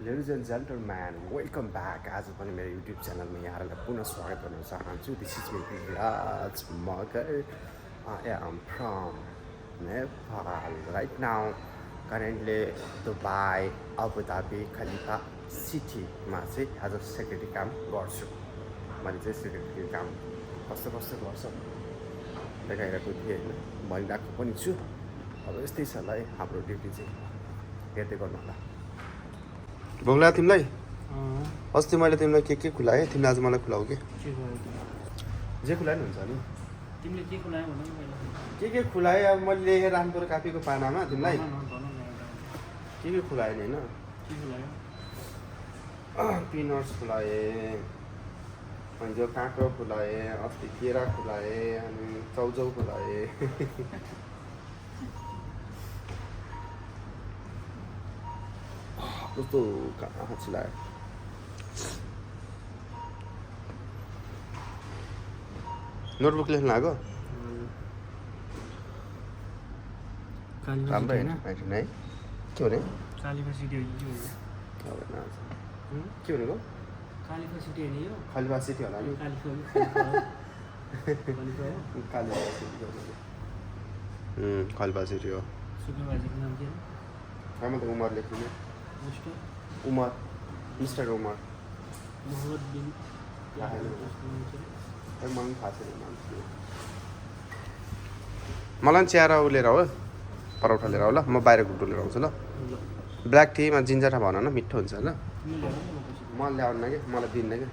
Ladies and gentlemen, welcome back. आज पनि मेरो युट्युब च्यानलमा यहाँहरूलाई पुनः स्वागत गर्न चाहन्छु. This is me, Raj Magar. I am from Nepal. Right now, currently Dubai, Abu Dhabi, Khalifa Cityमा चाहिँ आज सेक्रेटरी काम गर्छु. मैले चाहिँ सेक्रेटरी काम कस्तो गर्छ देखाइरहेको थिएँ होइन, भनिरहेको पनि छु. अब यस्तै छ ल है हाम्रो ड्युटी चाहिँ, हेर्दै गर्नु होला. भोग लाग्यो तिमीलाई? अस्ति मैले तिमीलाई के खुलाएँ, तिमीले आज मलाई खुलाऊ के जे खुलाए नि हुन्छ नि. तिमीले के खुलायो भन न पहिला. के खुलाएँ अब मैले लेखेर राख्नु पऱ्यो कापीको पानामा. तिमीलाई के खुलाएँ नि होइन? के खुलायो? पिनट्स खुलाएँ, अनि जो काँक्रो खुलाएँ, अस्ति केरा खुलाएँ, अनि चौचौ खुलाएँ. कस्तो कहाँ चिलायो. नोटबुक लेख्न लाग्यो राम्रो होइन है. के भने कालीफा सिटी हो के भनेको? कालीफा सिटी होइन यो. खलिफा सिटी होला नि. खलिफा सिटी हो. सुपरभाइजरको नाम के हो? आमा त उमर लेख्नु. उमर, मिस्टर उमर. मोहम्मद बिन मलाई थाहा छैन नाम. मलाई पनि चिया लिएर हो, परौठा लिएर हो ल. म बाहिर घुट्टो लिएर आउँछु ल. ब्ल्याक टीमा जिन्जर भन न, मिठो हुन्छ ल. म ल्याउनु कि मलाई दिन्न कि.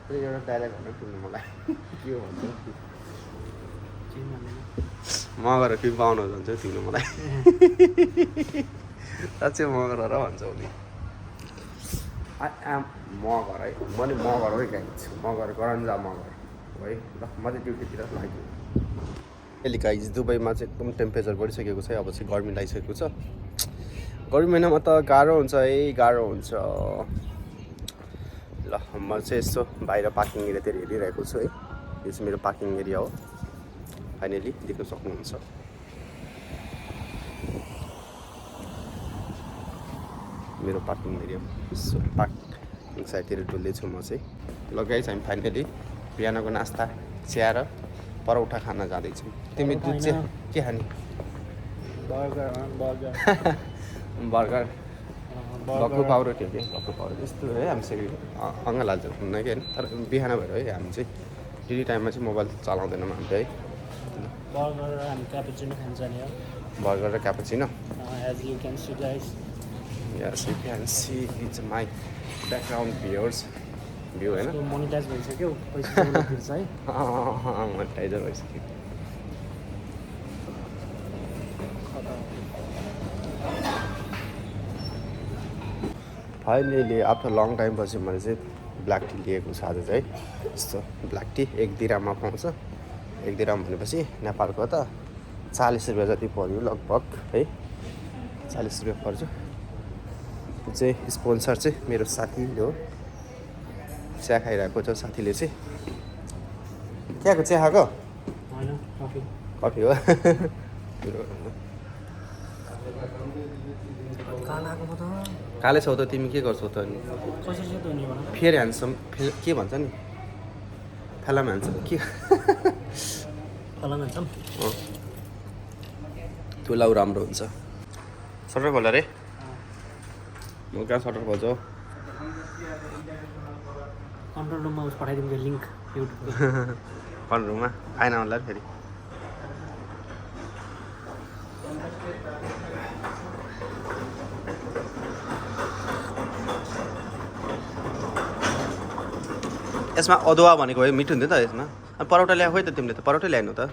एउटा डाइरेक्ट भनेर सुन्नु मलाई के हो भन्छ. म गरेर के पाउनु भन्छ तिमीले मलाई. साँच्चै म गरेर भन्छ उसले. म घर है, मैले म घरमै गाइन्छु. म घर गरन्जा म घर है ल. म चाहिँ ड्युटीतिर लाग्यो. अहिले गाइज दुबईमा चाहिँ एकदम टेम्परेचर बढिसकेको छ. अब चाहिँ गर्मी लागिसकेको छ. गर्मी महिनामा त गाह्रो हुन्छ है, गाह्रो हुन्छ ल. म चाहिँ यसो बाहिर पार्किङ एरियातिर हेरिरहेको छु है. यो चाहिँ मेरो पार्किङ एरिया हो. फाइनली देख्न सक्नुहुन्छ. मेरो पार्किङ एरिया यसो पार्किङ साइडतिर डुल्दैछु म चाहिँ. ल गाइस, हामी फाइनली बिहानको नास्ता चिया र परौठा खान जाँदैछौँ. तिमी दुध चाहिँ के खाने? बर्गर भक्कु पाउरोटी हो कि भक्कु पाउरोटी यस्तो है. हामी सेक्रेटरी अङ्गल हाल्छ हुन्न कि होइन. तर बिहान भएर है हामी चाहिँ ड्युटी टाइममा चाहिँ मोबाइल चलाउँदैनौँ हामीले है. बर्गर र हामी क्यापुचिनो खान्छ नि हो. बर्गर र cappuccino. As you can see guys. Yes, you can see it's my background view होइन. मोनिटाइज भइसक्यो, पैसा तिर्छ है. मोनिटाइजर भइसक्यो. फाइनली आफ्टर लङ टाइम पछि मैले चाहिँ ब्ल्याक टी लिएको छु आज चाहिँ. यस्तो ब्ल्याक टी 1 दिराममा पाउँछ. 1 दिराम भनेपछि नेपालको त 40 रुपियाँ जति पर्यो लगभग है. 40 रुपियाँ पर्छ. यो चाहिँ स्पोन्सर चाहिँ मेरो साथीले हो. चिया खाइरहेको छ साथीले चाहिँ. के खाएको? चिया खाएको? होइन, कफी हो. काले छौ त तिमी, के गर्छौ त अनि? कसरी चाहिँ त नि भन. फेरि ह्यान्डसम के भन्छ नि, फेलाम ह्यान्डसम के फलाम ह्यान्डसम. त्यो लाउ राम्रो हुन्छ. सटर खोला रे. म कहाँ सटर खोल्छु? कन्ट्रोल रुममा उस पठाइदिनु लिङ्क युट्युबको. कन्ट्रोल रुममा आएन होला फेरि. यसमा अदुवा भनेको भए मिठो हुन्थ्यो त यसमा. अनि परौठा ल्याएको खोइ त तिमीले त परौठा ल्याएन त.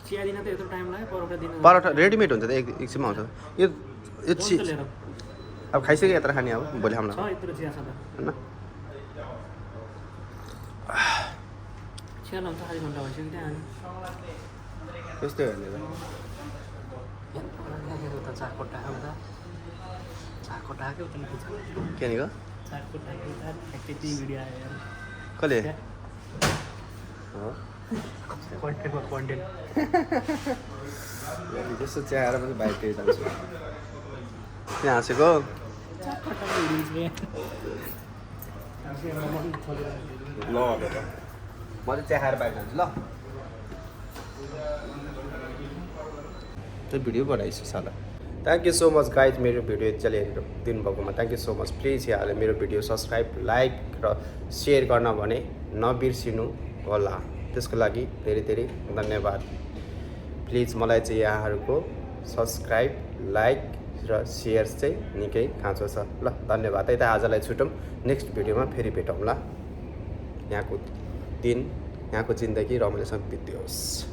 चिया दिन त यत्रो टाइम लाग्यो, परौठा दिन. परौठा रेडिमेड हुन्छ त एकछिनमा आउँछ. यो अब खाइसक्यो यत्र खाने अब भोलि खाउँला यत्रो चिया छ त होइन. चिया लाउँछ आधी घन्टा भइसक्यो त्यहाँ. त्यस्तै हो नि त. चारकोटा आउँदा चारकोटा आएको त के भनेको? चारकोटा त्यति भिडियो आयो कसले? कन्टेन्ट जस्तो चिया आएर पनि बाहिरतिर जान्छु. त्यहाँ हाँसेको ल म चाहिँ चिया खाएर बाहिर जान्छु ल त्यो भिडियो बनाइछु साला thank you so much guys मेरो भिडियो यतिले हेरेर दिनुभएकोमा thank you so much please यहाँले मेरो भिडियो सब्सक्राइब लाइक र सेयर गर्न भने नबिर्सिनु होला त्यसको लागि धेरै धेरै धन्यवाद प्लिज मलाई चाहिँ यहाँहरूको सब्सक्राइब लाइक र सेयर चाहिँ निकै खाँचो छ ल धन्यवाद है त आजलाई छुटौँ नेक्स्ट भिडियोमा फेरि भेटौँ ल यहाँको दिन यहाँको जिन्दगी रमाइलोसँग बित्योस्